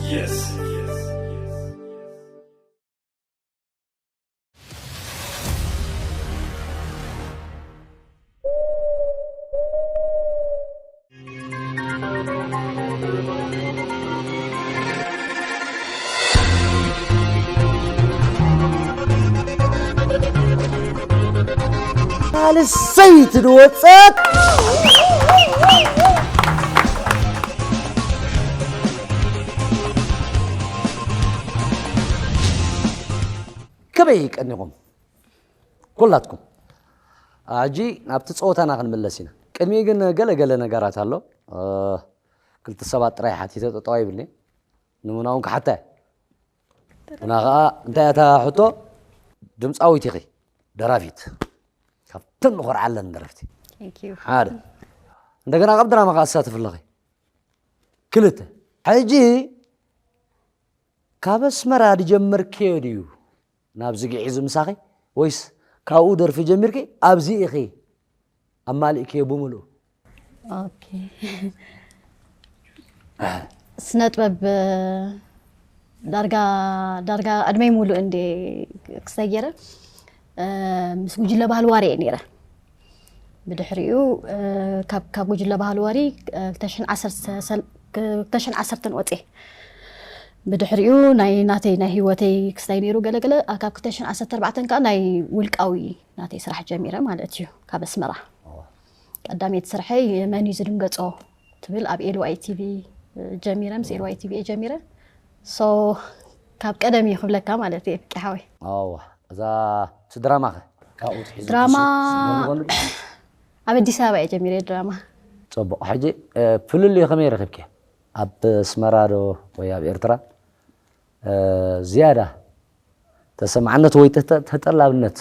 Yes. ሳልሰይቲ ዝወፀት ከመይ ቀኒኹም ኩላትኩም? ሕጂ ናብቲ ፀወታና ክንምለስ ኢና። ቅድሚ ግን ገለ ገለ ነገራት ኣሎ። ክልተ ሰባት ጥራይ ሓቲተ ጠጠው ይብልኒ። ንሙና እውን ክሓታ እየ። እና ከዓ እንታይ እያ እታ ሕቶ? ድምፃዊት ኢኺ፣ ደራፊት፣ ካብተን ንኾርዓለን ደረፍቲ ሓደ። እንደገና ካብ ድራማ ከዓ ትሳተፊ ኣለኺ። ክልተ። ሕጂ ካብ ኣስመራ ዝጀመርክዮ ድዩ ናብዚ ግዒዙ ምሳኺ፣ ወይስ ካብኡ ደርፊ ጀሚርኪ ኣብዚ ኢኺ ኣማሊእክዮ ብምሉኡ? ኦኬ። ስነ ጥበብ ዳርጋ ዳርጋ ዕድመይ ሙሉእ እንዴ ክስታይ ገይረ ምስ ጉጅለ ባህሊ ዋሪ እየ ነይረ። ብድሕሪኡ ካብ ጉጅለ ባህሊ ዋሪ ክልተ ሽሕን ዓሰርተን ወፅየ። ብድሕሪኡ ናይ ናተይ ናይ ህይወተይ ክስታይ ነይሩ ገለገለ። ካብ ክልተ ሽሕን ዓሰርተ ኣርባዕተን ከዓ ናይ ውልቃዊ ናተይ ስራሕ ጀሚረ ማለት እዩ። ካብ ኣስመራ ቀዳመይቲ ስርሐይ መን እዩ ዝድንገጾ ትብል ኣብ ኤልዋይ ቲቪ ጀሚረ፣ ምስ ኤልዋይ ቲቪ እየ ጀሚረ። ሶ ካብ ቀደም እዩ ክብለካ ማለት እየ ፍቂ ሓወይ። ኣዋ እዛ እቲ ድራማ ከ ካብኡ ትሒዙ ድራማ ዝስእ ዝጎኒ ጎኒ ድዩ? ኣብ ኣዲስ ኣበባ እየ ጀሚረ ድራማ። ፅቡቕ። ሕጂ እ፣ ፍልልዩ ከመይ ረኺብኪ? ኣብ ኣስመራ ዶ ወይ ኣብ ኤርትራ እ፣ ዝያዳ ተሰማዕነት ወይ ተተ- ተጠላብነት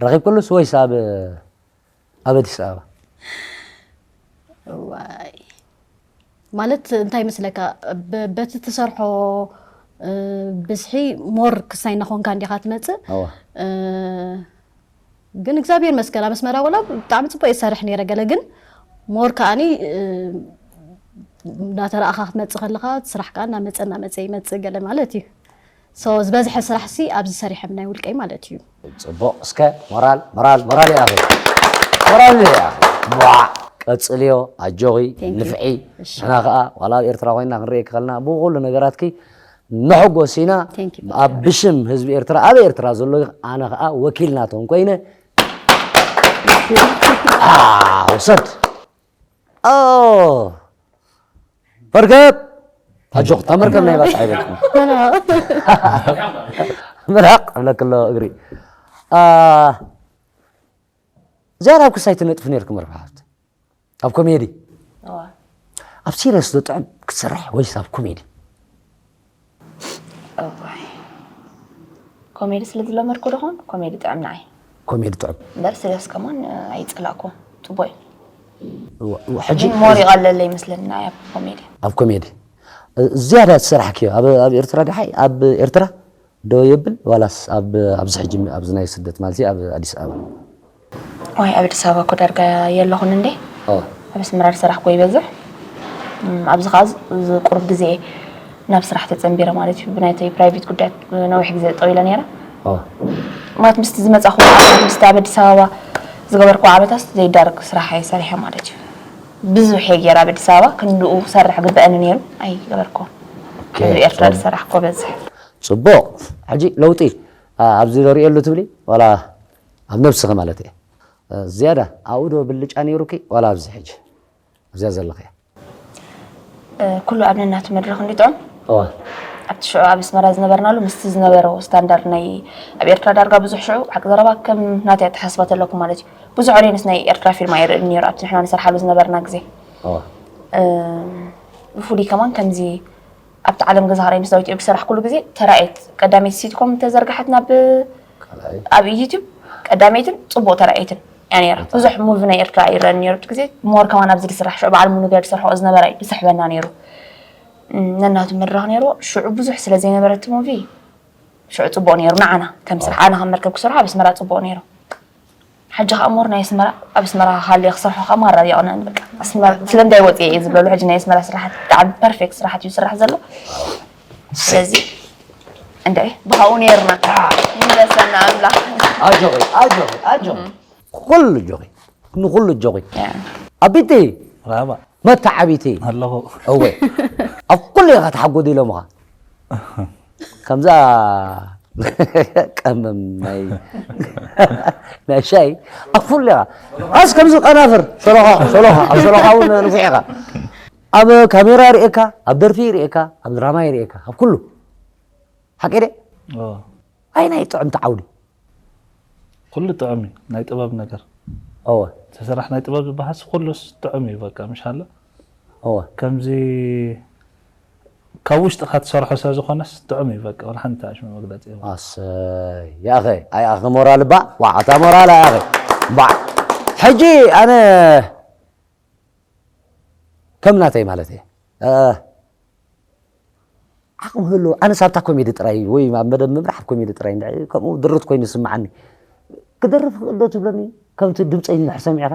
ረኺብክሉስ ወይስ ኣብ ኣብ ኣዲስ ኣበባ? ዋይ ማለት እንታይ መስለካ፣ በ- በቲ ትሰርሖ እ፣ ብዝሒ ሞር ክሳይ እናኾንካ እንዲኻ ትመፅእ። ኣዋ እ፣ ግን እግዚኣብሔር መስገን ኣብ ኣስመራ ወላ ብጣዕሚ ፅቡቅ ይሰርሕ ነይረ ገለ ግን ሞር ከዓኒ እ፣ እናተረኣኻ ክትመፅእ ከለኻ ስራሕ ከዓ እናመፀ እናመፀ ይመፅእ ገለ ማለት እዩ። ሶ ዝበዝሐ ስራሕ ሲ ኣብዚ ሰሪሐ ናይ ውልቀይ ማለት እዩ። ፅቡቕ። እስከ ሞራል ሞራል ሞራል ይኣኹ ሞራል ይኣኹ። ቧዕ ቀፅልዮ ኣጆኺ። Thank you። ንፍዒ። እሺ። ንሕና ከዓ ዋላ ኣብ ኤርትራ ኮይና ክንርእየኪ ከለና ብኩሉ ነገራትኪ ንሕጎስ ኢና። Thank you። ኣብ ብሽም ህዝቢ ኤርትራ ኣብ ኤርትራ ዘሎ ኣነ ከዓ ወኪል ናቶም ኮይነ። ኣ፣ ውሰድ። ኦ፣ መርከብ ኣጆኽ፣ እታ መርከብ ናይ ባጽዕ ኣይበልኩም። ምራቕ እብለክ ኣሎ እግሪ። ኣ፣ ዝያዳ ኣብ ክሳይ ትነጥፊ ነርኩም ርብሓት ኣብ ኮሜዲ? እዋ። ኣብ ሲሪየስ ዶ ጥዕም ክትሰርሕ ወይስ ኣብ ኮሜዲ? እዋይ። ኮሜዲ ስለ ዝለመድኩ ዶ ኾን ኮሜዲ ጥዕም ንዓይ። ኮሜዲ ጥዑም። እምበር ስሪየስ ከማን ኣይጸላእኩ ጽቡቅ እዩ። እዋ፣ እዋ፣ ሕጂ ግን ሞር ይቐለለ ይመስለኒ ንዓይ ኣብ ኮሜዲ። ኣብ ኮሜዲ ዝያዳ ዝሰራሕክዮ ኣብ ኣብ ኤርትራ ድሓይ ኣብ ኤርትራ ዶ የብል ዋላስ ኣብ ኣብዚ ሕጂ ኣብዚ ናይ ስደት ማለት ኣብ ኣዲስ ኣበባ? ዋይ ኣብ ኣዲስ ኣበባ እኮ ዳርጋ የለኹን እንዴ። ኦ። ኣብ ኣስመራ ዝሰራሕኩ ይበዝሕ። እም፣ ኣብዚ ኸዓ እዚ ቁሩብ ግዜ እየ ናብ ስራሕ ተጸንቢረ ማለት እዩ። ብናይተይ ፕራይቬት ጉዳያት ነዊሕ ግዜ ጠጠው ኢለ ነይረ። ኦ። ማለት ምስቲ ዝመጻኹ ዓመታት፣ ምስቲ ኣብ ኣዲስ ኣበባ ዝገበርኩ ዓመታት ዘይዳረግ ስራሕ እየ ሰሪሐ ማለት እዩ። ብዙሕ እየ ገይረ ኣብ ኣዲስ ኣበባ፣ ክንድኡ ክሰርሕ ግበአኒ ነይሩ፣ ኣይገበርኩን። ኦኬ፣ ኣብዚ ኤርትራ ጽቡቅ። ዝሰራሕኩ በዝሕ። ጽቡቅ። ሕጂ ለውጢ፣ ኣ፣ ኣብዚ ዶ ርእየሉ ትብሊ? ዋላ ኣብ ነብስኺ ማለት እየ። እ፣ ዝያዳ ኣብኡ ዶ ብልጫ ነይሩኪ? ዋላ ኣብዚ ሕጂ? ኣብዚኣ ዘለኽያ? እ፣ ኩሉ ኣብ ነናቱ መድረኽ እንድዩ ጥዑም። እዋ። ኣብቲ ሽዑ ኣብ ኣስመራ ዝነበርናሉ ምስቲ ዝነበሮ ስታንዳርድ ናይ ኣብ ኤርትራ ዳርጋ ብዙሕ ሽዑ ሓቂ ዘረባ ከም ናተይ ኣተሓሳስባ ተለኩም ማለት እዩ። ብዙሕ ኦድየንስ ናይ ኤርትራ ፊልም ኣይርእን ነይሩ ኣብቲ ንሕና ንሰርሓሉ ዝነበርና ግዜ። እዋ። እ፣ ብፍሉይ ከማን ከምዚ ኣብቲ ዓለም ገዛ ኸራይ ምስ ዳዊት ኢዮብ ዝሰራሕኩሉ ግዜ ተራእየት ቀዳመይቲ ሲትኮም ተዘርግሓት ናብ ካልኣይ። ኣብ ዩቲዩብ ቀዳመይትን ጽቡቕ ተራእየትን እያ ነይራ። ብዙሕ ሙቪ ናይ ኤርትራ ኣይረኣን ነይሩ ኣብቲ ግዜ። ሞር ከማን ኣብዚ ዝስራሕ ሽዑ በዓል ሙሉ ገር ዝሰርሖ ዝነበረ እዩ ዝስሕበና ነይሩ። እም፣ ነናቱ መድረኽ ነይሩ። ሽዑ ብዙሕ ስለ ዘይነበረ እቲ ሙቪ ሽዑ ጽቡቕ ነይሩ ንዓና ከም ስራሕ። ኣነ ከም መርከብ ክሰርሖ ኣብ ኣስመራ ጽቡቕ ነይሩ። ሕጂ ከዓ ሞር ናይ ኣስመራ ኣብ ኣስመራ ሃልየ ክሰርሖ ከዓ ማራ የቕነን በቃ ኣስመራ ስለምንታይ ወፅየ እየ ዝብለሉ ሕጂ ናይ ኣስመራ ስራሓት ብጣዕሚ ፐርፌክት ስራሓት እዩ ዝስራሕ ዘሎ። ስለዚ እንድዒ ብሃኡ ነይርና ይምለሰና ኣምላኽ። ኣጆኺ ኣጆኺ ኣጆኺ ኩሉ ኣጆኺ ንኩሉ ኣጆኺ። ኣቢቲ ራባ መታ ዓቢቲ ኣለኹ። እወ ኣብ ኩሉ ኢኻ ትሓጎድ ኢሎምኻ። ከምዛ ቀመም ናይ ናይ ሻይ ኣብ ኩሉ ኢኻ ኣስ ከምዚ ቀናፍር ሸሎኻ ሸሎኻ ኣብ ሸሎኻ እውን ንፉዕ ኢኻ። ኣብ ካሜራ ይርእየካ፣ ኣብ ደርፊ ይርእየካ፣ ኣብ ድራማ ይርእየካ፣ ኣብ ኩሉ። ሓቂ ድየ? ኣዎ። ኣየናይ ጥዕምቲ ዓውዲ? ኩሉ ጥዑም እዩ፣ ናይ ጥበብ ነገር። እወ። እቲ ስራሕ ናይ ጥበብ ዝበሃልስ ኩሉስ ጥዑም እዩ፣ በቃ፣ ምሽ ኣለ? እወ። ከምዚ ካብ ውሽጥኻ ትሰርሖ ስለ ዝኾነስ ጥዑም እዩ፣ በቃ፣ ወላ ሓንቲ ኣሽሙ መግለጺ የብሉን። ኣሰይ፣ ያኸ፣ ኣይ፣ ኣኸ ሞራል እባ፣ ዋ፣ ኣታ ሞራል፣ ኣይ፣ ኣኸ፣ ባ። ሕጂ ኣነ ከም ናተይ ማለት እየ። እ፣ ዓቕሚ ህልዎ፣ ኣነስ ኣብታ ኮሜዲ ጥራይ ወይ ኣብ መደብ ምምራሕ ኮሜዲ ጥራይ እንድዒ ከምኡ ድርት ኮይኑ ይስምዓኒ። ክደርፍ ይኽእል ዶ ትብለኒ? ከምቲ ድምፀይ እንድሕር ሰሚዕኻ?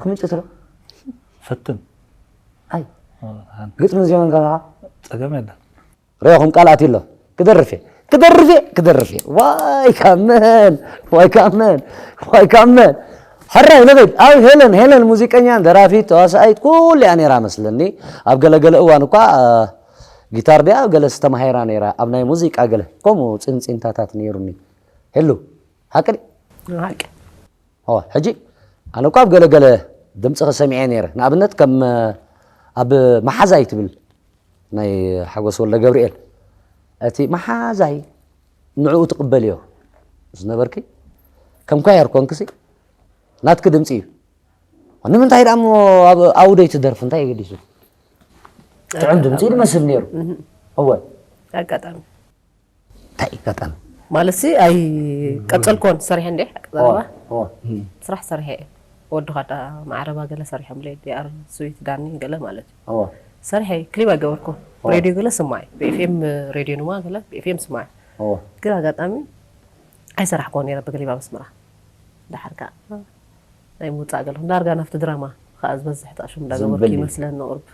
ክምንጭ ትብሎ? ፈትን። ኣይ፣ ኣዎ፣ ኣን- ግጥምን ዜማን ከማኻ? ጸገም የለን። ርኢኹም ቃል ኣትዩ ኣሎ። ክደርፍ እየ፣ ክደርፍ እየ፣ ክደርፍ እየ። ዋይ ካብ መን? ዋይ ካብ መን? ዋይ ካብ መን? ሕራይ ንኺድ። ኣብ ሄለን፣ ሄለን ሙዚቀኛን ደራፊት፣ ተዋሳኢት፣ ኩሉ እያ ነይራ መስለኒ። ኣብ ገለ ገለ እዋን እኳ፣ እ፣ ጊታር ድያ፣ ኣብ ገለስ ተማሂራ ነይራ። ኣብ ናይ ሙዚቃ ገለ፣ ከምኡ ጽንጽንታታት ነይሩኒ። ሄሉ፣ ሓቂ ድዩ? ሓቂ። እወ፣ ሕጂ ኣነ እኳ ኣብ ገለ ገለ ድምጽኺ ሰሚዐ ነይረ። ንኣብነት ከም፣ እ፣ ኣብ መሓዛይ ትብል ናይ ሓጎስ ወልደገብርኤል፣ እቲ መሓዛይ ንዕኡ ትቕበልዮ ዝነበርኪ ከም ኳየር ኮንክሲ ናትኪ ድምጺ እዩ። ንምንታይ ደኣ እሞ ኣብ ኣውደይ ትደርፍ እንታይ ገዲሱ? ጥዑም ድምጺ እዩ ዝመስል ነይሩ። እህ። እወ። ኣጋጣሚ። እንታይ እዩ ኣጋጣሚ? ማለትሲ ኣይቀጸልኩዎን፣ ሰሪሐ እንዴ? ቀጸልዋ? እወ፣ እወ። ስራሕ ሰሪሐ እየ። ወዲ ኻዳ ማዕረባ ገለ ሰሪሖም ለይ፣ ዲ ኣር ስዊት ዳኒ ገለ ማለት እዩ። እወ። ሰሪሐ እየ፣ ክሊፕ ኣይገበርኩን። እወ። ሬድዮ ገለ ስማዕ እየ። ብ ኤፍ ኤም ሬድዮ ንማ ገለ ብ ኤፍ ኤም ስማዕ እየ። እወ። ግን ኣጋጣሚ ኣይሰራሕኩዎን ነይረ ብገሊባ መስመራ። ደሓር ከኣ ናይ ምውጻእ ገለ ዳርጋ ናብቲ ድራማ ከኣ ዝበዝሕ ጣሽም እንዳገበርኩ ዝብል እዩ። ይመስለኒ ቁርብ።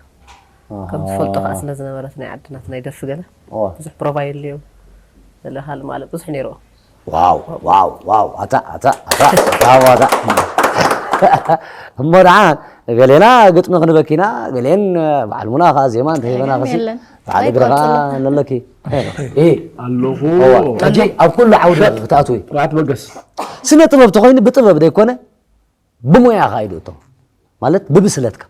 ኣሃ። ከም ትፈልጦ ከኣ ስለ ዝነበረት ናይ ዓድና ናይ ደርፊ ገለ እዋ። ብዙሕ ፕሮቫ የድልዮ። ገለ ካልእ ማለት ብዙሕ ነይርኦ። ዋው፣ ዋው፣ ዋው፣ ኣታ፣ ኣታ፣ ኣታ፣ ኣታ፣ ዋው፣ ኣታ። እሞ ደኣ ገሌና ግጥሚ ክንበኪና፣ ገሌን በዓል ሙና ከኣ ዜማ እንተሂበና ገሌን ከሲ የለን። በዓል እግሪ ከኣ ኣይቆጽሎ። ነለኪ። እ። ኣለኹ። እዋ፣ ሕጂ ኣብ ኩሉ ዓውዲ ክትኣትዊ። ራት በገስ። ስነ ጥበብ ተኾይኑ ብጥበብ ዘይኮነ ብሞያኻ ኣይድእቶ። ማለት ብብስለትካ።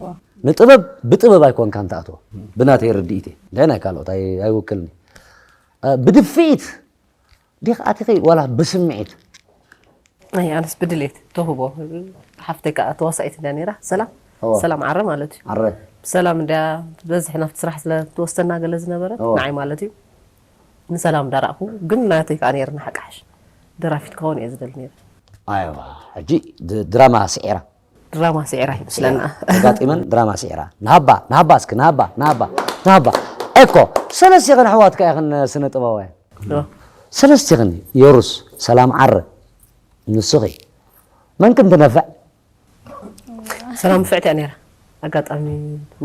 ዋ። ንጥበብ ብጥበብ ኣይኮንካን ትኣትዎ። ብናተይ ርድኢት እየ። እንታይ ናይ ካልኦት ኣይ-፣ ኣይውክልኒ። እ፣ ብድፍኢት ዲኻ ኣቲኺ ዋላ ብስምዒት? ኣይ፣ ኣነስ ብድሌት ተውህቦ። ሓፍተይ ከኣ ተዋሳኢት እንድያ ነይራ። ሰላም? እዋ። ሰላም ዓረ ማለት እዩ። ዓረ። ሰላም እንድያ ብበዝሒ ናብቲ ስራሕ ስለ ትወስደና ገለ ዝነበረት እዋ። ንዓይ ማለት እዩ። ንሰላም እንዳራእኹ፣ ግን ናተይ ከኣ ነይርኒ ሓቃሕሽ። ደራፊት ክኸውን እየ ዝደሊ ነይረ። ኣይዋ፣ ሕጂ ድ-፣ ድራማ ስዒራ። ድራማ ስዒራ ይመስለና። ኣጋጢመን ድራማ ስዒራ። ንሃባ፣ ንሃባ እስኪ፣ ንሃባ፣ ንሃባ፣ ንሃባ። እኮ፣ ሰለስቲኽን ኣሕዋትካ ኢኽን ስነ ጥበባውያን። ዶ? ሰለስቲኽን፣ ዮሩስ፣ ሰላም ዓረ፣ ንስኺ። መን ክን ትነፍዕ? ሰላም ንፍዕቲ እያ ነይራ። ኣጋጣሚ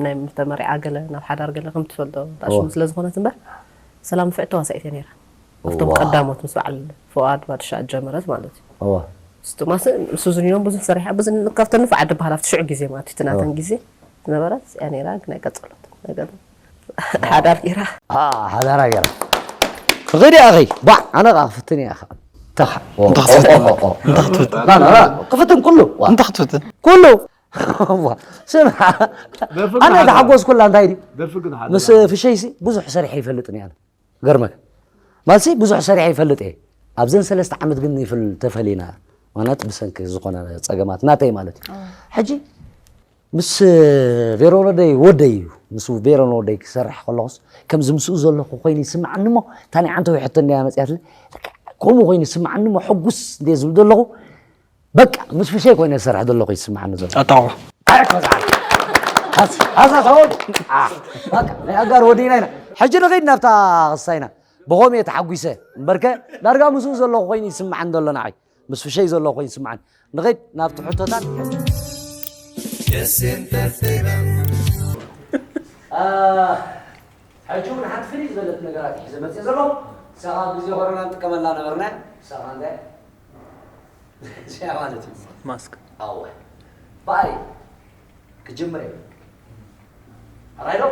ናይ ተመሪዓ ገለ ናብ ሓዳር ገለ ከም ትፈልጦ ዳሽሙ ዋ። ስለ ዝኾነት እምበር፣ ሰላም ንፍዕቲ ተዋሳኢት እያ ነይራ። ኣብቶም ዋ። ቀዳሞት ምስ በዓል ፍቓድ ባድሻ ጀመረት ማለት እዩ። ዋ። ስጡማስ ምስ ዝንዮም ብዙሕ ሰሪሓ፣ ብዙ ካብተን ንፉዓት ዝበሃል ኣብቲ ሽዑ ግዜ ማለት እዩ፣ እቲ ናተን ዋ። ግዜ ዝነበረት እያ ነይራ፣ ግን ኣይቀጸሎት። ኣይቀጸሎት። ሓዳር ጌራ። ኣ፣ ሓዳራ ጌራ። ኺዲ ኣኺ፣ ባዕ፣ ኣነ ኸዓ ክፍትን እየ ኸዓ። ተኻ። ኦ፣ እንታይ ክትፍትን? ኦ፣ ኦ፣ ኦ። እንታይ ክትፍትን? ና፣ ና፣ ና፣ ክፍትን ኩሉ። ዋ። እንታይ ክትፍትን? ኩሉ። ዋ። ስምዓ፣ ደርፊ ኣነ ግን ሓዳራ። ዝሓጎስኩላ እንታይ ድዩ? ደርፊ ግን ሓዳራ። ምስ ፍሸይሲ ብዙሕ ሰሪሐ ይፈልጥን እየ ኣነ። ገርመክ። ማለትሲ ብዙሕ ሰሪሐ ይፈልጥ እየ። ኣብዘን ሰለስተ ዓመት ግን ይፍል-፣ ተፈሊና። ማለት ብሰንኪ ዝኾነ ጸገማት ናተይ ማለት እዩ። ኣዎ። ሕጂ ምስ ቬሮን ወደይ፣ ወደይ እዩ። ምስ ቬሮን ወደይ ክሰርሕ ከለኹስ፣ ከምዚ ምስኡ ዘለኹ ኮይኑ ይስምዓኒ እሞ፣ እታ ናይ ዓንተወይ ሕቶ እንድያ መጺኣትለይ፣ ከምኡ ኮይኑ ይስምዓኒ እሞ፣ ሕጉስ እንድየ ዝብል ዘለኹ፣ በቃ፣ ምስ ፍሸይ ኮይነ ዝሰርሕ ዘለኹ ይስምዓኒ ዘሎ። ኣታዋ። ኣይ፣ ኮዛ። ኣስ-፣ ኣሳ ሰውን። ኣ፣ በቃ፣ ናይ ኣጋር ወዲና ኢና። ሕጂ ንኸይድ ናብታ ክስታይና። ብኸምኡ እየ ተሓጒሰ። እምበርከ፣ ዳርጋ ምስኡ ዘለኹ ኮይኑ ይስምዓኒ ዘሎ ንዓይ። ምስ ፍሸይ ዘሎ ኮይኑ ይስምዓኒ። ንኸይድ ናብቲ ሕቶታት። ደስ እንተትብል። አ፣ ሕጂ እውን ሓንቲ ፍልይ ዝበለት ነገራት ሒዘ መፅእ ዘሎ። ንሳኻ ኣብ ግዜ ኮሮና ንጥቀመላ ነበርና። ንሳኻ እንታይ? እዚኣ ማለት እዩ። ማስክ። ኣወ። ብኣይ ክጅምር እየ። ኣራይ ዶ?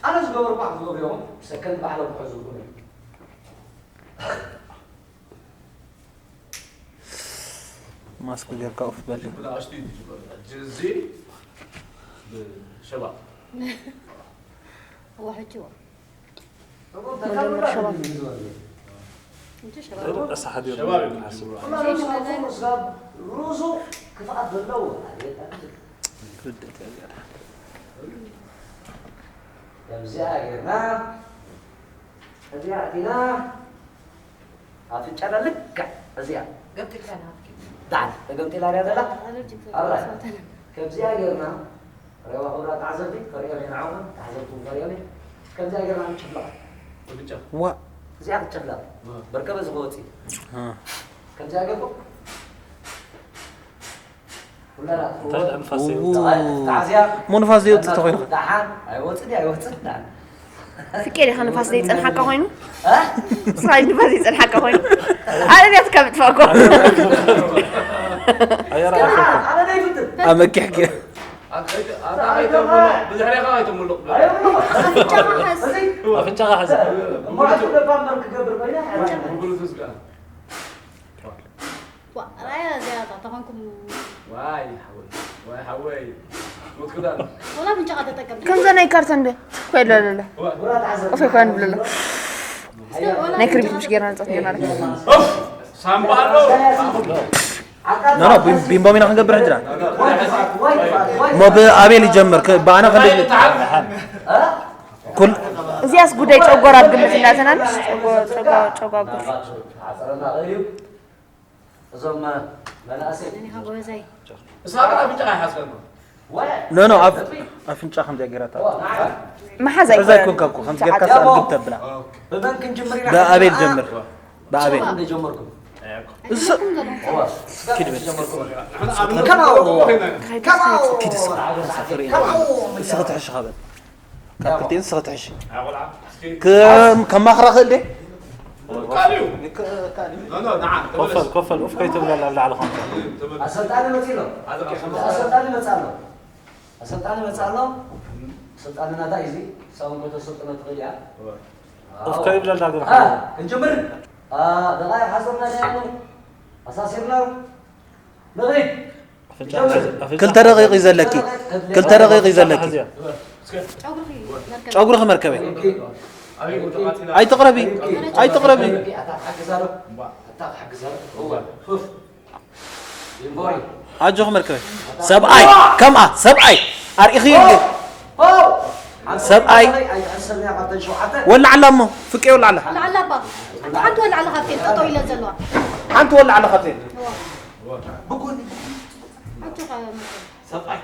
ኣነ ዝገበርኩ ክትገብሩ ኢኹም። ሰከንድ ባዕሎም ክሕዙልኩም እዮም። ማስክ ጌርካ ኡፍ በል። ብንኣሽቱ እዩ ዝጅምር። ሕጂ እዚ ብሸባ። እዋ፣ ሕጂ እዋ። መጀመር ሸባ። እንጂ ሸባ። ሩዝ ክፍኣት ዘለዎ። ክብደት እያ ዝያዳ። ከምዚኣ ጌርና፣ እዚኣ ኣቲና፣ ኣፍንጫና ልክዕ እዚኣ። ገምጢልካ ናትኪ። ዳዕት፣ ተገምጢላ ድያ ዘላ? ኣራይ። ከምዚኣ ጌርና፣ ሬዋ ክቡራት ተዓዘብቲ፣ ከርእዮም እየ ንዓኹም፣ ተዓዘብቲ እውን ከርእዮም እየ። ከምዚኣ ጌርና ንጭፍለቕ። ብጫ። ዋ። እዚኣ ክትጭፍለቕ። ዋ። በርከበ ዝኸወፂ። እ። ከምዚኣ ጌርኩም። እንታይ ደኣ ንፋስ ዘይወጽእ? እሞ ንፋስ ዘይወጽእ ተኾይኑ ኸ? ፍቄ ዲኻ ንፋስ ዘይጸንሓካ ኮይኑ? እ? ንስኻ ንፋስ ዘይጸንሓካ ኮይኑ? ኣነ ድያትካ ምጥፋእኮ። ኣየር ኣፈካ። ኣመኪሕኪ። ብድሕሬኻ ኣይተምልቕ። ኣፍንጫኻ ሓዝ። ኣፍንጫኻ ሓዝ። ብሉቱዝ ከኣ። ዋ፣ ራያ እዚኣ እታ ተኾንኩም። ዋይ ሓወይ፣ ዋይ ሓወይ። ሞት ክዳን። ወላ ኣፍንጫኻ ተጠቀም። ከምዛ ናይ ካርቶን ዶ? ኮይለለለ። ዋ። ኦፍ ይኮን ብለሎ። እስከ ወላ ናይ ክርቢት ኣፍንጫኻ ምሽ ጌርና ንጸፍ ጌርና። ኡፍ! ሳምባ ኣሎ። ኖ፣ ኖ፣ ቢም-፣ ቢምቦም ኢና ክንገብር ሕጅና። እሞ ብኣቤል ይጀምር። ከ-፣ ብኣና ክንደይ ዋይ፣ ተዓል። ኩል እዚያስ ጉዳይ ጨጎራ ኣብ ግምት እናተናንሽ ጨጎ-፣ ጨጎ-፣ ጨጓጉር። እዞም መናእሰይ። እሳ ግን ኣፍንጫኻ ይሓዝካ ኣሎ። ኖ፣ ኖ፣ ኣፍ-፣ ኣፍንጫ ከምዚኣ ጌራታ። መሓዛ እዛ ኣይኮነን። ኣይኮንካ እኮ፣ ከምዚ ጌርካ ኣፍንጫ ሰኣል ግብ ተብላ። ብመን ክንጅምር ኢና? ብኣቤል ጀምር። ብኣቤል። ኣንተ ጀመርኩም። እሱ ኪድ በል። ጀመርኩም። ከማው። ከማው። ኪድ እስኻ። ከማው። እስኻ ትሕሽ ኻ በል። ካብ ክልቲኤን ንስኺ ትሕሺ። ከም-፣ ከማኽራ ክእል ድየ? ካልዩ። ካልዩ። ኖ፣ ኖ፣ ንዓ፣ ኮፈል፣ ተመለስ። ኮፈል፣ ኡፍ ከይትብለላ ኣብ ላዕሊ ኾንካ። ተመለስ። ኣሰልጣኒ መፂእ ኣሎ። ኣሰልጣኒ መፃ ኣሎ። ኣሰልጣኒ መፃ ኣሎ። ኣሰልጣኒ ናታ እዩ እዚ። ሳውን ከተሰልጥኖ ትኽእል እያ። ኡፍ ከይብለላ ግን አ፣ ክንጅምር። አ፣ ደቓ ሓዞምና ዳያኑ። ኣሳሲርና። ንኽድ። ክልተ ደቂቕ እዩ ዘለኪ። ክልተ ደቂቕ እዩ ዘለኪ። ጨጉርኺ መርከበይ። ኣይትቕረቢ። ኣይትቕረቢ። ኣጆኺ መርከበይ። ሰብኣይ ከምኣ ሰብኣይ ኣርኢኺ። ሰብኣይ ወላዕላ እሞ ፍቄ ወላዕላ። ወላዕላ እባ። ሓንቲ ወላዕላ ካብተን ጠጠው ኢለን ዘለዋ። ሓንቲ ወላዕላ ካብተን። እዋ። ብጎኒ። ኣጆኻ መርከበይ። ሰብኣይ።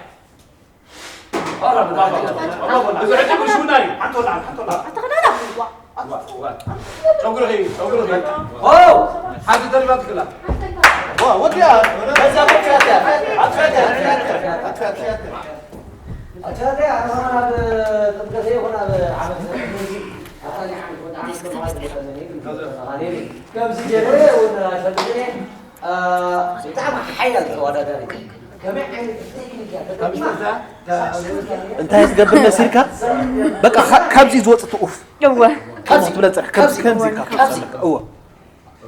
እዚ ሕጂ ብሽሙና እዩ። ሓንቲ ወላዕላ፣ ሓንቲ ወላዕላ። ኣታ ኸዳዳ። ዋ፣ ዋ። ጨጉርኺ፣ ጨጉርኺ። ኦ! ሓንቲ ተሪፋትክላ። ዋ፣ ወዲያ። በዛ መጥፊያት እያ። ኣጥፊያት እያ፣ ኣጥፊያት እያ፣ ኣጥፊያት እያ። ኣታ ኸዳዳ፣ ኣነ ኸማን ኣብ ጥምቀት ይኹን ኣብ ዓመት ምእንቲ፣ ኣታ ኸዳዳ፣ ዓመት ምእንቲ፣ ከምዚ ገይረ እውን ኣይፈልጥን እየ። አ፣ ብጣዕሚ ሓያል ተወዳዳሪ። ከመይ ዓይነት ቴክኒክ እያ ተጠቂማ? እንታይ ክትገብር መሲልካ? በቃ፣ ካ-፣ ካብዚ ዝወጽእ ትኡፍ። እወ። ከምዚ ትብለ ጽንሕ፣ ከምዚ፣ ከምዚ፣ ከምዚ ኢልካ ትወጽእ ኣለካ። እወ።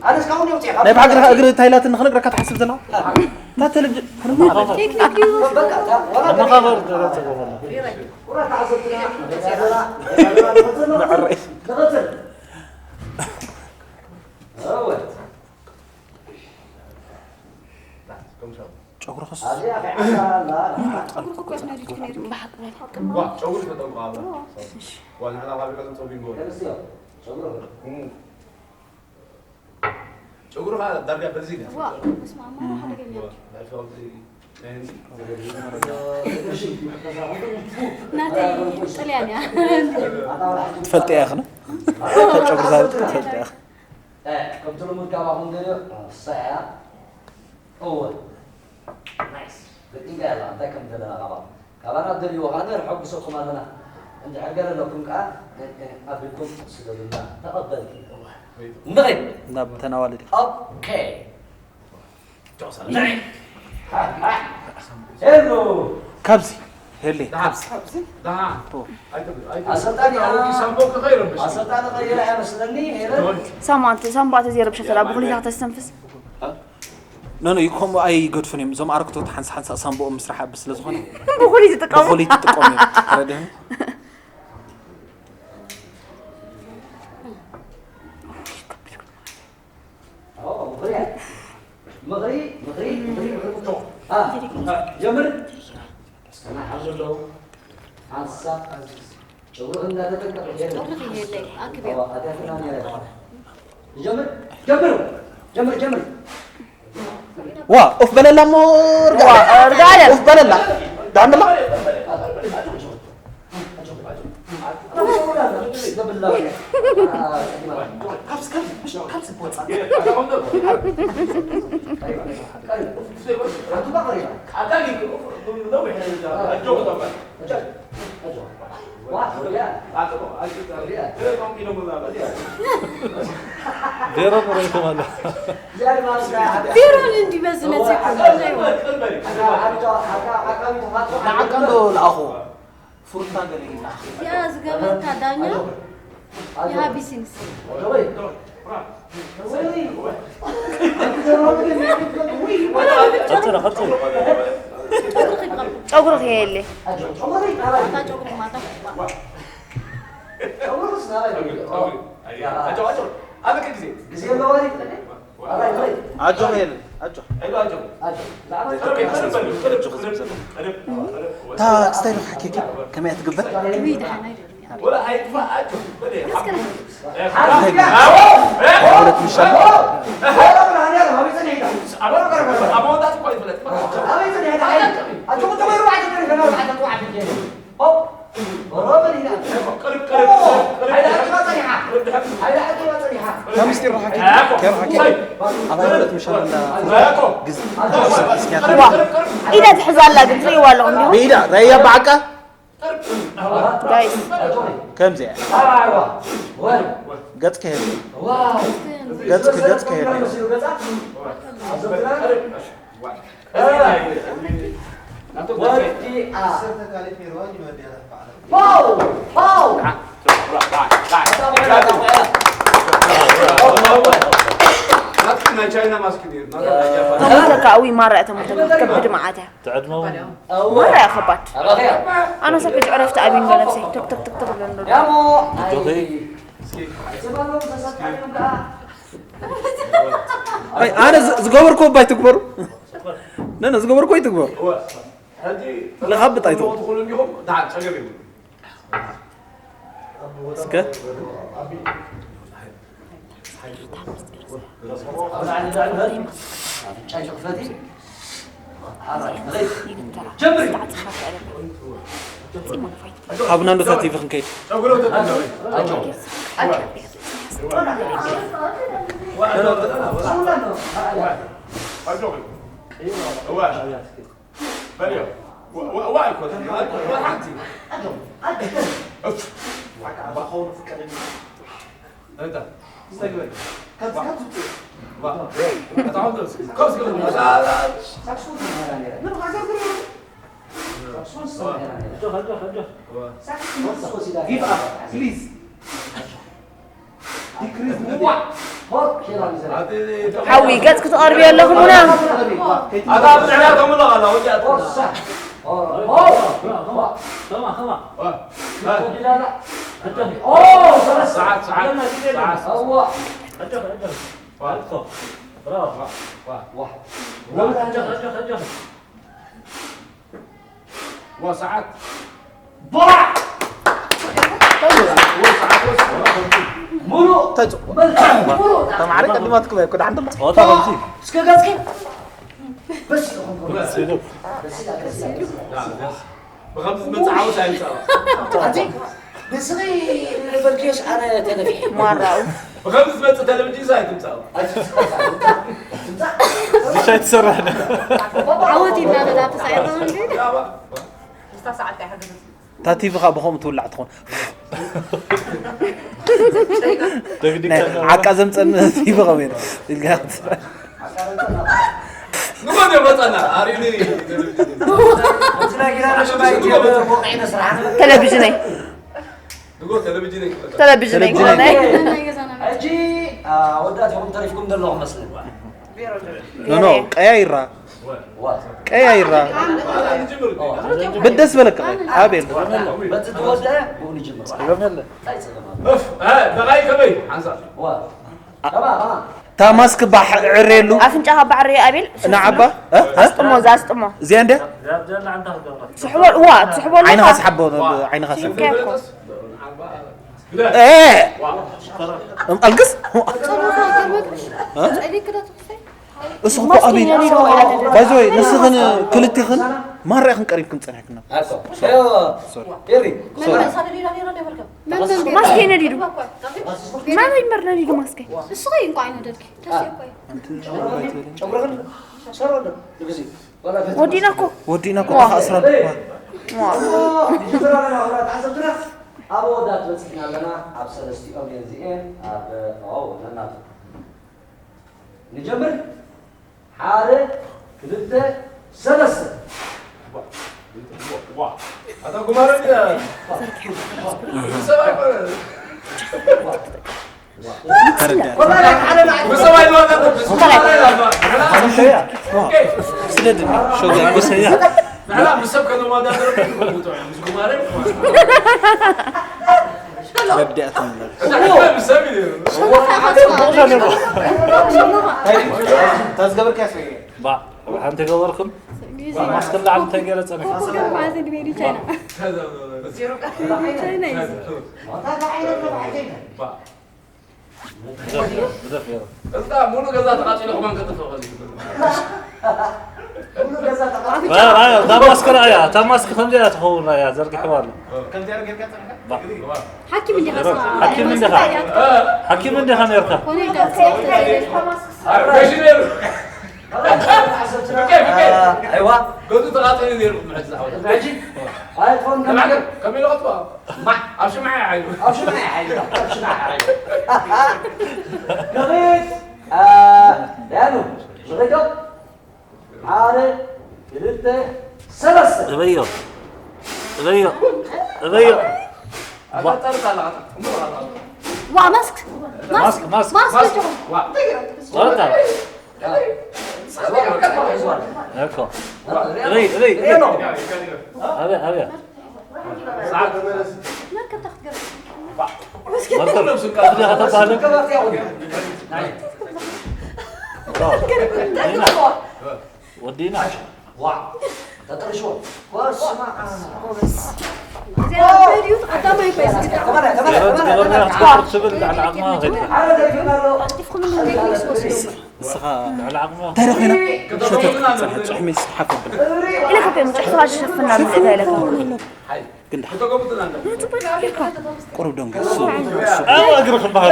ኣነ እስካሁን የውፅእ። ናይ ብሓቂ እግሪ እንታይ ኢላትኒ ክነግረካ ትሓስብ ዘለኻ? እታ ቴሌቪዥን፣ ቴክኒክ እዩ። በቃ፣ እታ ወላ መኻኸር ደረጃ ገበላ። ኩራ ተዓዘብትና፣ መዕረይ። ንቐጽል። እወ። ጨጉርኽስ ጨጉርኽ እኮ ኣስመሪትኩ ነይሩ። ብሓቂ በል። ዋ፣ ጨጉሪ ተጠንቀቕ ኣላ። ዋ፣ ንሕና ኣብ ኣሜሪካ ዘምጽኦ ቢንጎ እዩ። ጨጉርኻ ዳርጋ በዚ እዩ። ዋ፣ በስመ ኣብ፣ ሓደገኛ። ዋ፣ ናይ ፍቕሪ ናይ ህንዲ። ናተይ ጥልያን እያ። ትፈልጥያ ኢኽን? ጨጉሪ ዛብጥ ትፈልጥያ ኢኽን? ከምቲ ልሙድ ካባኹም ደልዮ ንሳ እያ። እወ። ናይስ። ገጢምካ ያላ እንታይ ከም ደለና ካባኹም። ካባና ደልይዎ ኸዓ ነርሐጉሰኩም ኣለና። እንድሕር ገለ ኣለኩም ከዓ ኣቢልኩም ስደዱልና። ተቐበልቲ። ንኸይድ። ናብ ተናዋልዲ። ኦኬ። ሄሎ። ካብዚ ሄሌ ካብዚ ኣሰልጣኒ ኣሰልጣኒ ቀይረ እያ መስለኒ። ሄለን። ሳማ ሳምባ ተዘይረብሸ ተላ ብኹሊታ ከተስተንፍስ። ኖ ኖ ይኮሙ ኣይገድፉን እዮም እዞም ኣረክቶት ሓንሳ ሓንሳ ሳምቦኦም ምስራሕ ኣብ ስለ ዝኾነ ብኹሊ ትጥቀሙ። ብኹሊ ትጥቀሙ እዮም። ተረድህን? ምኽሪ ምኽሪ ምኽሪ ምኽሪ ምኽሪ። ጀምር። እስከና ሓዞ ኣለዉ። ሓንሳብ ጨጉርኽ እንዳተጠንቀቕ ጀምር። ጨጉርኽ የለይ፣ ኣክብዮ። ኣዎ፣ ኣትያትና ነይረ። ጀምር ጀምር ጀምር ጀምር። ዋ ኡፍ በለላ እሞ ርጋ ዋ፣ ርጋ ኣለ። ኡፍ በለላ ዳዕምላ። ዜሮ ዜሮ ይኮማለ። ዜሮን እንዲ በዚ መፅእ ይኮማለ። ንዓቀ እንዶ ለኣኹ ፍሩታ ገለ ኢላ። ያ ዝገበርካ ዳኛ የሃቢሲንስ። ቀጽሎ ቀጽሎ። ጨጉርኺ የለ። ኣጆ ሄል ኣጆ ኣጆ ዝም ዘለ እታ ስታይል ሓኬኪ ከመይ ትግበር ዊዳ ሓናይ ወለት ምሻል ኢዳ ትሕዛ ኣላ ግን ትርእይዋ ኣለኹም ዲኹም? ብኢዳ ረያ ብዓቃ ጋይስ ከምዚኣ ገጽ ከሄድ ገጽ ገጽ ከሄድ ተሞተ ከዓ ዊ ማራ እያ ተሞተ ከብድ መዓት እያ ትዕድመ እውን ማራ እያ ከባድ ኣነ ሰብ ሕጂ ዕረፍቲ ኣብዩኒ ዶ ነብሰይ ተክ ተክ ተክ ተክ ብለኒ ዶ ኣጆኺ ኣይ ኣነ ዝ- ዝገበርኩ እባ ኣይትግበሩ ነነ ዝገበርኩ ኣይትግበሩ ለኻብጥ ኣይትኹ ትኽእሉ እንዲኹም ደሓን ጸገም የብሉ እስከ ኣፍንጫይ ክፈቲ ሃብና እንዶ ሳቲቪ ክንከይድ ሓዊ ገጽ ክትቐርብዮ ኣለኹም ና ሰዓት ባዕ ሙሉእ ተማዕረ ቀድማ ትክበ እኮ ደሓን ደሎ ጸወታ ከምዚ እስከ ገጽኪ በስ ብኸምዚ መጽዓወት ኣይምጻእ ኣቲ ንስኺ ንበልክዮስ ኣነ ተነፊሐ ማራው ብኸምዚ ዝመጽእ ቴሌቪዥን ኣይትምጻእ። ዝሻይ ትሰርሕ ዶ? ዓወት ኢልና ነዳ ተሳዒርና እንጂ ያባ ምስታ ሰዓት ኣይሕግዝ እታ ቲቪ ኸዓ ብኸምኡ ትውላዕ ትኾን። ናይ ተግዲካ ዓቃ ዘምፀኒ ቲቪ ኸመይ ኢልካ ንጎን የመጸና ኣሪኒ ቴሌቪዥነይ ንጎ ቴሌቪዥን ይክፈታ ቴሌቪዥነይ ቴሌቪዥነይ። ኮነ ሕጂ ኣወዳት ኢኹም ተሪፍኩም ዘለኹም መስለኒ ኖ ኖ ቀያይራ ዋ ቀያይራ ንጅምር ብደስ በለካ ኣቤል በቲ ተወደ ብኡ ንጅምር እፍ እ በቓይ ከመይ ሓንሳብ ዋ ከማ ከማ እታ ማስክ ባሕ ዕሬሉ ኣፍንጫኻ ባዕሪ ኣቤል ንዓባ እ? እ? ኣስጥሞ እዛ ኣስጥሞ እዚኣ እንደ ትስሕቦ እዋ ትስሕቦ ኣለኻ ዓይንኻ ስሓቦ ዓይንኻ ስሓቦ ሽንካ እኮ እ! ኣልግስ ጸሎኻ ከመግሽ ጸሊክ ዶ ትኽፈይ እሱ እኮ ኣቤል ባይዘወይ ንስኽን ክልቲኽን ማራ ኢኽን ቀሪብክን ፀኒሕክና ኤሪ መን መን ማስከይ ነዲዱ ማን ይመር ነዲዱ ማስከይ እሱ ኸይ እንኳ ኣይነደድኪ ተስእኮ እዩ ጨጉርኽን ሰሮ ዶ ንግዜ ወዲና እኮ ወዲእና እኮ ተኸእስራ ተዓዘብትና ኣብ ወዳት በፂሕና ኣለና ኣብ ሰለስቲኦም እየን እዚኤን ኣብ ነናቱ ንጀምር ሓደ ክልተ ሰለስተ ኣታ ጉማረ ሰብ ኣይኮነ ተረዳእ ብሰብ ኣይለዋጣ ስደድኒ ሸጋ ጎሰያ ንሕና ምስ ሰብ ከነወዳደር ምስ ጉማረ ረዳእት ንብለር ምስ ሰብ እዩ እታ ዝገበርካያ ሰውየ ባ ሓንቲ ገበርኩም ማስክ ላዕሊ እንታይ ገይረ ፀኒሐ እዛ ሙሉ ገዛ ተቃፂሉ ክማን ከጥፍእ ከዚ እታ ማስክ ራእያ እታ ማስክ ከምዚኣ ትኸውን ራእያ ዘርጊሕዋ ኣሎ ሓኪም እንዲኻ ሓኪም እንዲኻ ሓኪም እንዲኻ ነርካ ኮነ ኢልካ ረሺ ነይሩ ኣይዋ ገዙ ተቃፂሉ ነይሩ ሕዚ ዝዓወት ሕጂ ኣይትኾን ከመይ ኢሉ ቀጥዋ ኣብ ሽምዓ ይዓይሉ ኣብ ሽምዓ ይዓይሉ ኣብ ሽምዓ ይዓይሉ ንኽድ ያኑ ንኽዶ ሓደ ክልተ ሰለስተ እበዮ እበዮ እበዮ ኣጋጣሚ ኣለካ ዋ ማስክ ማስክ ማስክ ማስክ ወጣ እኮ እበይ እበይ ኣበያ ኣበያ መርከብ ተክትገር መርከብ እዚኣ ከተባህለ ወዲና ተጠርሽዎ ወስማ እዚኣ ሬድዮ ቀዳማይ ኮይስ ገበርና ክትገብር ትብል ላዕሊ ዓቕማ ከይድካ ሓደ ተሪፍና ኣሎ ቀልጢፍኩም እንደ ሬድዮ ስወስዶ ንስኻ ላዕሊ ዓቕማ እንታይ ረኺና ሸተት ክትፀንሐ ፅሑፍ ሚኒስትር ሓፈ ብለ ኢለ ከብዮም ጭሕፍኻ ዝሸፍና ምፅእ ኢለ ግን ደሓ ቁሩብ ደንገ ኣብ እግሪ ክበሃል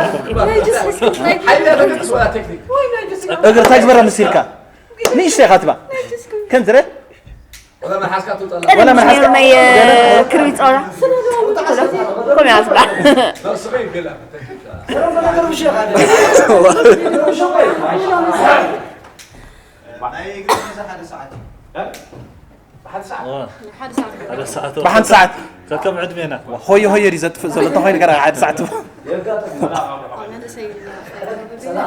እግሪ እንታይ ግበራ ምስ ኢልካ ንእሽተይ ኢኻ ትባ ከም ዝረ ወላ መልሓስካ ትውፀላ ወላ መልሓስካ ናይ ክርቢ ፀወታ ከምኡ እያ ትብላ ሓደ ሰዓት ብሓንቲ ሰዓት ከከም ዕድሜና ሆየ ሆየ ድዩ ዘጥፍእ ዘሎ እንተኾይኑ ገና ሓደ ሰዓት ትባ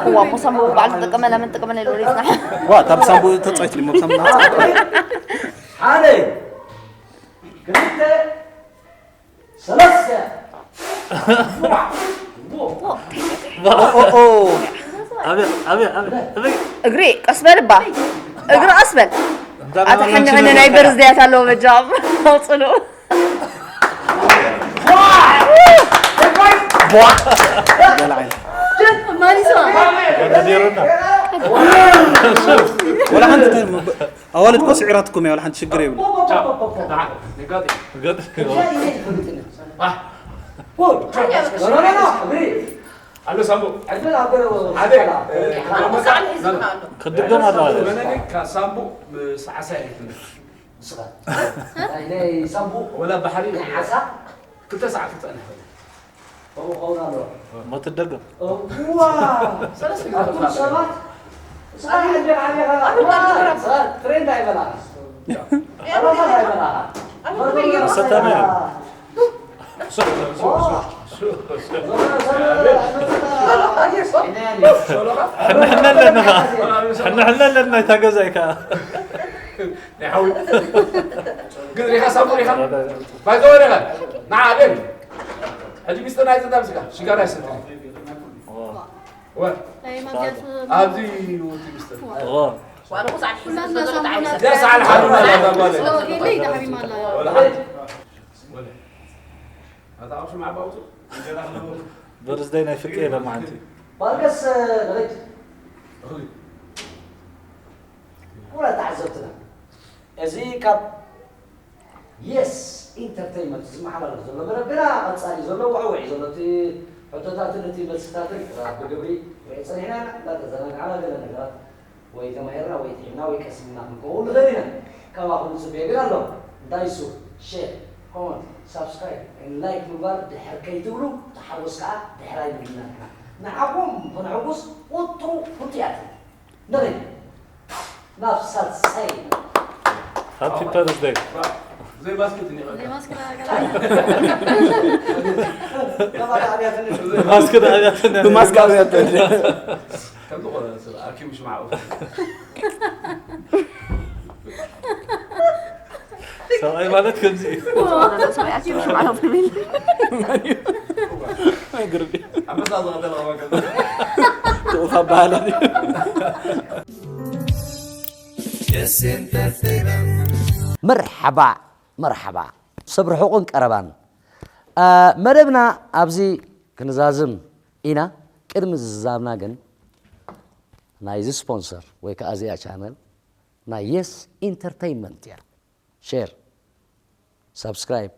እዋ ሞሳምቦ በዓል ተጠቀመላ መን ተጠቀመላ ኢሉ ወደ ይፅናሕ ዋ እታ ብሳምቡ ተፀይት ድሞ ብሳምቡ ሓደ ክልተ ሰለስተ ኣበያ ኣበያ ኣበያ እግሪ ቀስ በል እባ እግሪ ቀስ በል ኣታ ሓኒ ሕኒ ናይ በርዝደያት ኣለዎ በጃም ኣውፅሉ በልዓይ ማሊስዋ ወዳዲሩና ወላ ሓንቲ ኣዋልድ ኮ ስዒራትኩም እያ ወላ ሓንቲ ሽግር የብሉ ገጥ ኖ ኖ ኖ እግሪ ኣሎ ሳምቡ። ዕድል ኣብ ገለ ሓደ ሳዕሊ ሒዙ ኣሎ። ክድገም ኣለዋ። መነኒ ካብ ሳምቡ ምስ ዓሳ ይሕትነ። ንስኻ ናይ ናይ ሳምቡ ወላ ባሕሪ ናይ ዓሳ ክልተ ሰዓት ክጸንሕ ይኽእል። ከምኡ ክኸውን ኣለዎ። እሞ ትደገም። እዋ ሰለስተ ግዜ ኣቱም ተፋጠሩ። ሰባት ንስኻ ሕጂ ዓቢኻ እዋ ንስኻ ትሬንድ ኣይበላኻ። ኣባኻ ኣይበላኻ። ሰተና እዩ። ሕንሕነ ኣለና ኸዓ። ሕንሕነ ኣለና እታ ገዛ እዩ ከዓ። ናይ ሓዊ ግን ሪኻ ሳምቡ ሪኻ ባይዘወ ሪኻ ንዓ ኣቤል ሕጂ ሚስጥር ናይ ዝንዳ ምስካ ሽጋራ ይሰተ ወ ኣብዚ እዩ እቲ ሚስጥር እዎ። ዋላ ኹ ሰዓት ሒዛ ዘሎ ጣዕሚ ደስ ኣልሓሉ ማለት ኣባለ ሄለይ ዳሕሪማ ኣላ። ወላ ሓደ ወላ ኣታ ኣኽሱም ዓባውቱ በርዝደይ ናይ ፍቄ ለማዓንቲ ባልከስ ንኸይድ እኽሊ ኩራ ተዓዘብትና እዚ ካብ የስ ኢንተርተይመንት ዝመሓላለፍ ዘሎ መደብ ግና ቀፃሊ ዘሎ ውዕውዕ እዩ ዘሎ እቲ ሕቶታትን እቲ መልስታትን ብግብሪ ርኢ ፀኒሕና ኢና እንዳተዘናግዓና ገለ ነገራት ወይ ተማሂርና ወይ ጥዒምና ወይ ቀሲምና ክንከውን ንኽእል ኢና። ካባኹም ዝፅበየ ግን ኣሎ። እንታይ እሱ? ሼር፣ ኮመንት፣ ሳብስክራይብ፣ ላይክ ምግባር ድሕር ከይትብሉ ተሓጎስ ከዓ ድሕር ኣይብልና ንሕና። ንዓኹም ክንሕጉስ ወትሩ ፍቱያት ኢና። ንኽእል ናብ ሳልሳይ ሃፒ በርዝደይ ዘይማስክት እኒቐካ ዘይማስክ ዳገላ ተባለ ኣብያትኒ ማስክ ዳያተን ብማስክ ኣብያተን ከምዚ ቆለ ሰብ ኣኪቡ ሽማዕ ሰብኣይ ማለት ከምዚ እዩ። ሰብኣይ ኣኪቡ ሽማዕ ብል ግርቢ ኣንበሳ ዝቐተለ ከማን ከሎ ትኡፍ ኣባህላ መርሓባ መርሓባ ሰብ ርሑቕን ቀረባን መደብና ኣብዚ ክንዛዝም ኢና። ቅድሚ ዝዛምና ግን ናይዚ ስፖንሰር ወይ ከዓ እዚኣ ቻነል ናይ የስ ኢንተርተይንመንት እያ። ሼር፣ ሳብስክራይብ፣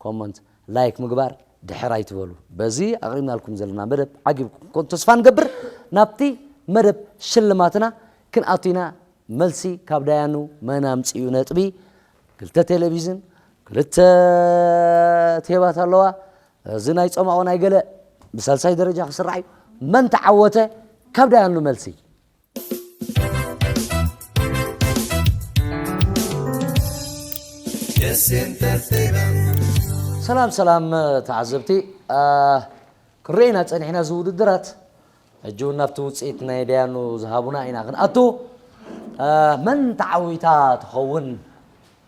ኮመንት፣ ላይክ ምግባር ድሕር ኣይትበሉ። በዚ ኣቕሪብናልኩም ዘለና መደብ ዓጊብኩም ክኾን ተስፋ ንገብር። ናብቲ መደብ ሽልማትና ክንኣቱ ኢና። መልሲ ካብ ዳያኑ መን ኣምፅኡ ነጥቢ ክልተ ቴሌቪዥን ክልተ ቴባት ኣለዋ። እዚ ናይ ፆማቑ ናይ ገለ ብሳልሳይ ደረጃ ክስራሕ እዩ። መን ተዓወተ ካብ ዳያኑ መልሲ ሰላም ሰላም ተዓዘብቲ ክንርኤና ፀኒሕና እዚ ውድድራት ሕጂ እውን ናብቲ ውፅኢት ናይ ደያኑ ዝሃቡና ኢና ክንኣቱ መን ተዓዊታ ትኸውን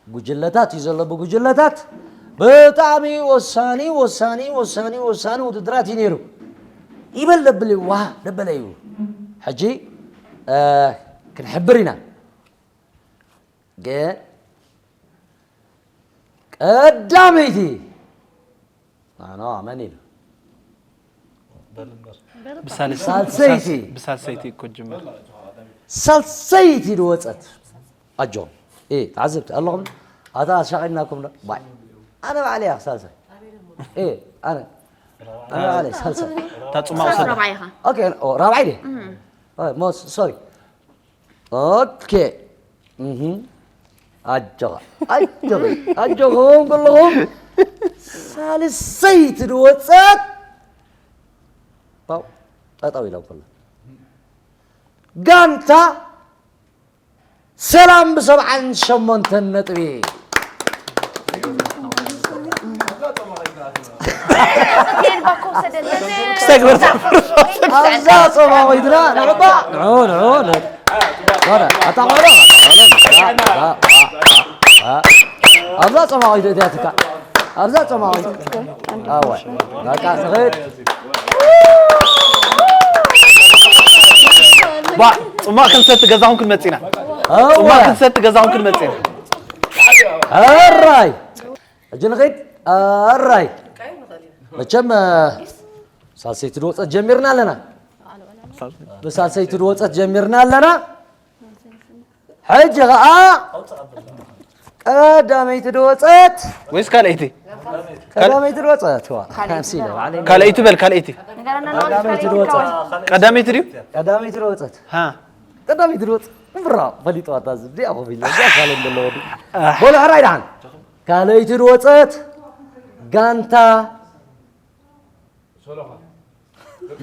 ጉጅለታት እዩ ዘሎ ብጉጅለታት ብጣዕሚ ወሳኒ ወሳኒ ወሳኒ ወሳኒ ውድድራት እዩ ነይሩ ይበል ደብል ዋ ደበለ እዩ ሕጂ ክንሕብር ኢና ግን ቀዳመይቲ ኣነ መን ኢሉ ሳልሰይቲ ብሳልሰይቲ እኮ ጅምር ሳልሰይቲ ድወፀት ኣጆም እ ተዓዘብቲ ኣለኹም ኣታ ኣሻቂልናኩም ዶ ባይ ኣነ ባዕለ እያ ሳልሳይ እ ኣነ ኣነ ባዕለ ሳልሳይ ታፅማ ውሰድ ረባይኻ ኦኬ ራብዓይ ድየ ሞስ ሶሪ ኦኬ ኣጆኻ ኣጆኺ ኣጆኹም ኩልኹም ሳልሰይቲ ድወፀት ጠጠው ኢሎም ኩሉ ጋንታ ሰላም ብሰብዓን ሸሞንተን ነጥቢ ክስታይ ግበር ኣብዛ ጸማዊትና ንዕባ ንዑ ንዑ ኣታ ቆሎ ኣታ ቆሎ ኣብዛ ጸማዊት እቲኣትካ ኣብዛ ጸማዊት ኣወ በቃ ንኽድ ባ ጽማቕ ክንሰቲ ገዛኹም ክንመጽእ ኢና። ጽማቕ ክንሰቲ ገዛኹም ክንመጽእ ኢና። ሕራይ ሕጂ ንኽድ ሕራይ መቸም ሳልሰይቲ ድወፀት ጀሚርና ኣለና ብሳልሰይቲ ድወፀት ጀሚርና ኣለና ሕጂ ኸዓ ቀዳመይቲ ድወፀት ወይስ ካልኣይቲ? ቀዳመይቲ ድወፀት ዋ ሓንሲ ኢለ ባዕለይ ካልኣይቲ በል ካልኣይቲ። ንገረና ቀዳመይቲ ድወፀት ቀዳመይቲ ድዩ? ቀዳመይቲ ድወፀት ሃ ቀዳመይቲ ድወፀት ብራ ፈሊጥዋ እታ ዝብዚኣ ኮፍ ኢለ እዚኣ ሳሎን ዘለዎ ድዩ? በሉ ሕራይ ደሓን ካልኣይቲ ድወፀት ጋንታ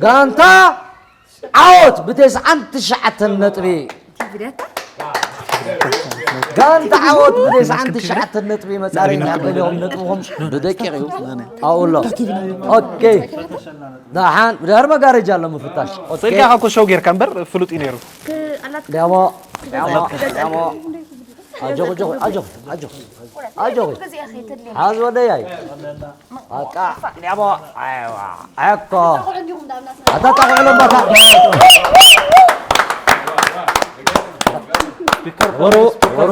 ጋንታ ዓወት ብተስዓን ትሽዓተን ነጥቢ ጋንታ ዓወት ብተስዓን ትሽዓተን ነጥቢ መፃረይታ ገሊኦም ነጥብኹም ብደቂቕ እዩ ኣብኡ ኣሎ ኦኬ ደሓን ብድሕሪ መጋረጃ ኣሎ ምፍታሽ ኦኬ ስልካ እኮ ሸው ጌርካ እምበር ፍሉጥ እዩ ነይሩ። ዲያሞ ዲያሞ ዲያሞ ኣጆኹ ኣጆኹ ኣጆኹ ኣጆኹ ኣጆኹ ሓዝ ወደያይ ኣቃ ዲያሞ ኣይዋ ኣኮ ኣታ ጣቕዕሎም ባታ ወሩ ወሩ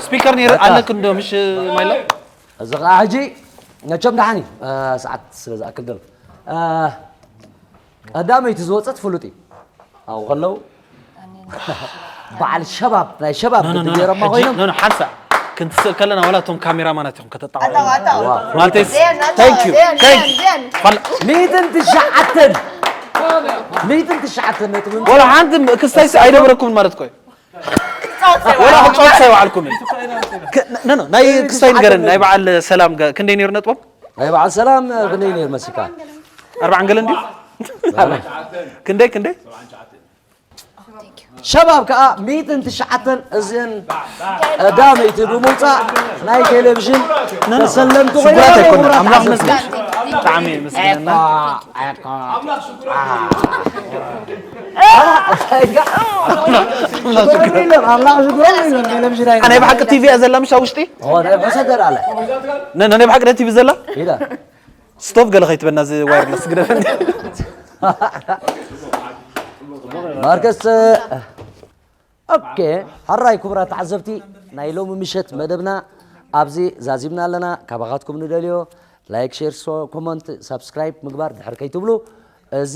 ስፒከር ነይሩ ኣለክ እንዶ ምሽ ማይላ እዚ ከዓ ሕጂ መቸም ደሓን እዩ ሰዓት ስለ ዝኣክል ደሎ ቀዳመይቲ ዝወፀት ፍሉጥ እዩ ኣብኡ ከለዉ በዓል ሸባብ ናይ ሸባብ ቅዲ ገይሮማ ኮይኖም ኖ ሓንሳ ክንትስእል ከለና ዋላ እቶም ካሜራማናት ኢኹም ከተጣቕዑ ኣታው ኣታው ማለተይ ዜን thank you ዜን thank ዜን ዜን ፋል ሚእትን ትሽዓተን ሚእትን ትሽዓተን ነጥቢ ወላ ሓንቲ ክስታይስ ኣይደብረኩምን ማለት እኮ እዩ። ጻውት ወላ ክጻወት ኣይወዓልኩምን። ክ- ኖ ኖ ናይ ክስታይ ንገረን ናይ በዓል ሰላም ገ- ክንደይ ነይሩ ነጥቦም? ናይ በዓል ሰላም ክንደይ ነይር መሲካ ኣርባዓን ገለን ድዩ? ክንደይ ክንደይ? ሸባብ ከዓ ሚእትን ትሽዓተን እዝን ቀዳመይቲ ብምውፃእ ናይ ቴሌቪዥን ተሰለምቲ ሽጉራት ኣይኮነን ኮይኖም ኣምላኽ መስገን ብጣዕሚ መስገነና። ኣምላኽ ሽጉሮም ኢሎም ቴሌቪዥን ናይ ብሓቂ ቲቪ እያ ዘላ ምሽ ኣብ ውሽጢ ኣይኮናይ ሕሰደር ኣለ ነ- ናይ ብሓቂ ደ ቲቪ ዘላ ኢላ ስቶቭ ገለ ከይትበና እዚ ዋይርለስ ግደፈኒ። ማርከስ ኦኬ ሕራይ ክቡራት ተዓዘብቲ ናይ ሎሚ ምሸት መደብና ኣብዚ ዛዚምና ኣለና ካባኻትኩም ንደልዮ ላይክ ሼር ኮመንት ሳብስክራይብ ምግባር ድሕር ከይትብሉ እዚ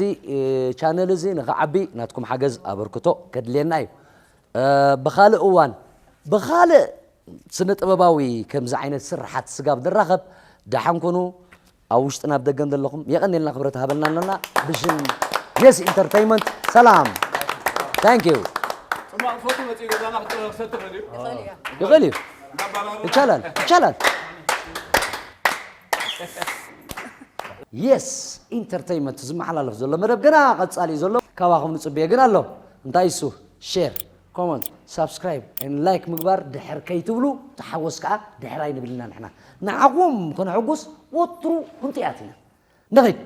ቻነል እዚ ንክዓቢ ናትኩም ሓገዝ ኣበርክቶ ከድልየና እዩ ብካልእ እዋን ብካልእ ስነ ጥበባዊ ከምዚ ዓይነት ስርሓት ስጋብ ንራኸብ ደሓን ኩኑ ኣብ ውሽጥን ኣብ ደገን ዘለኹም የቐንየልና ክብረት ሃበልና ኣሎና ብሽም የስ ኢንተርተይመንት ሰላም ታንክ ዩ ይኽእል እዩ ይቻላል ይቻላል የስ ኢንተርተይመንት ዝመሓላለፍ ዘሎ መደብ ገና ቀፃሊ እዩ ዘሎ ካባኹም ንፅብየ ግን ኣሎ እንታይ እሱ ሼር ኮመንት ሳብስክራይብ ን ላይክ ምግባር ድሕር ከይትብሉ ተሓወስ ከዓ ድሕር ኣይንብል ኢና ንሕና ንዓኹም ከነሐጉስ ወትሩ ክንጥያት ኢና ንኸይድ